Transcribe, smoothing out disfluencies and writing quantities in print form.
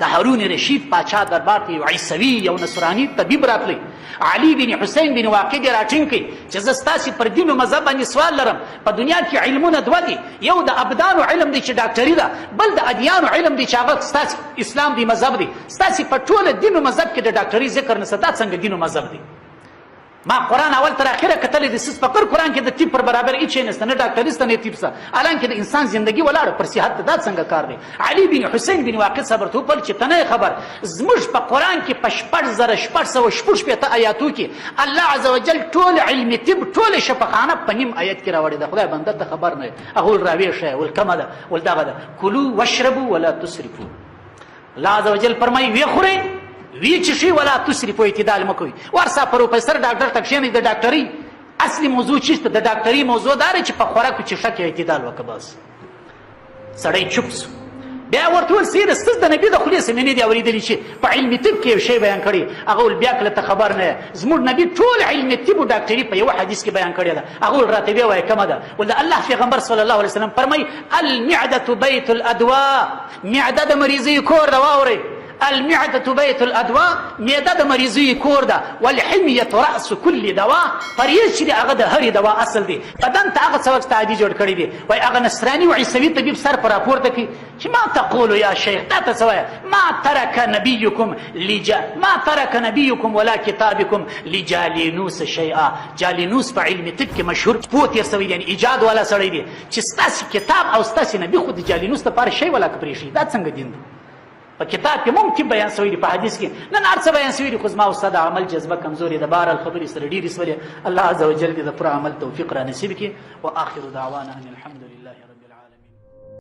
د هارون رشید پاچا دربار ته یو عیسوي، یو نصراني طبیب راتلی. علي بن حسین بن واقد یې راټینګ کړ چې زه ستاسې پر دین و مذهب باندې سوال لرم. په دنیا کې علمونه دوه دي، یو د ابدانو علم دی چې ډاکټري ده، بل د ادیانو علم دی چې هغه ستاسې اسلام دی، مذهب دی. ستاسې په ټوله دین و مذهب کې د ډاکټري ذکر نشته، دا څنګه دین و مذهب دی؟ ما قرآن اول تر اخره کتلی دی، سیس فقر قرآن کې د طب پر برابر هیڅ شی نشته، نه ډاکټري شته نه طب شته. حالانکه د انسان زندگی ولاړه پر صحت، دا څنګه کار دی؟ علي بن حسین بن واقد صاحب ورته وپوښتل چې ته نه خبر زموږ په قرآن کې په 6660 آیاتو کې الله عز وجل ټول علم طب، ټول شفاخانه په نیم آیت کې راوړې ده. خدای بنده ته خبر نه. هغه ول راویې ښیه، ول کمه ده، ول دغه ده، کلو واشربو ولا تسرفو. الله عز وجل فرمایي وی خورئ وی چښئ ولا تسرفو، اعتدال مه کوئ. ورسه پروفیسر ډاکټر ته کښېنئ. د ډاکټرۍ اصلي موضوع چی ده؟ د ډاکټرۍ موضوع دا ده چې په خوراک او چښک کې اعتدال وکړه. بس سړی چوپ سو. بیا ورته وویل سیده ستاسو د نبي د خولې څخه مې نه دي اورېدلي چې په علم طب کې یو شی بیان کړی. هغه ویل بیا کله ته خبر نه یې، زموږ نبي ټول علم طب او ډاکټري په یوه حدیث کې بیان کړې ده. هغه ویل راته ویې وایه کومه ده؟ ول د الله پیغمبر صلی الله علیه وسلم فرمایي المعدة بیت الادواء، معده د مریضۍ کور ده. واورئ، المعدة بيت الادواء، معده د مریضۍ کور ده. والحمية رأس كل دواء، پرهیز چې دی هغه د هرې دوا اصل دی. بدن ته هغه څه وخت عادي جوړ کړی دی. وایي هغه نصراني او عیسوي طبیب سر پر راپورته کړي چې ما تقول یا شیخ، دا ته څه وایه؟ ما ترک نبیکم لجا ما ترک نبیکم ولا کتابکم لجالینوس شیئا. جالینوس په علم طب کې مشهور پوه تېر سوی دی، یعنی ایجاد والا سړی دی، چې ستاسې کتاب او ستاسې نبي خو د جالینوس لپاره شی ولا که پرېښی. دا څنګه دین دی؟ په کتاب کې مونږ کې بیان سوی دی، په حدیث کې نن هر څه بیان سوی دی، خو زما استاد عمل جذبه کمزورې ده. بهرحال خبرې سره ډېرې سولې. الله عز وجل دې د پوره عمل توفیق را نصیب کړي. واخر دعوانا ان الحمد لله.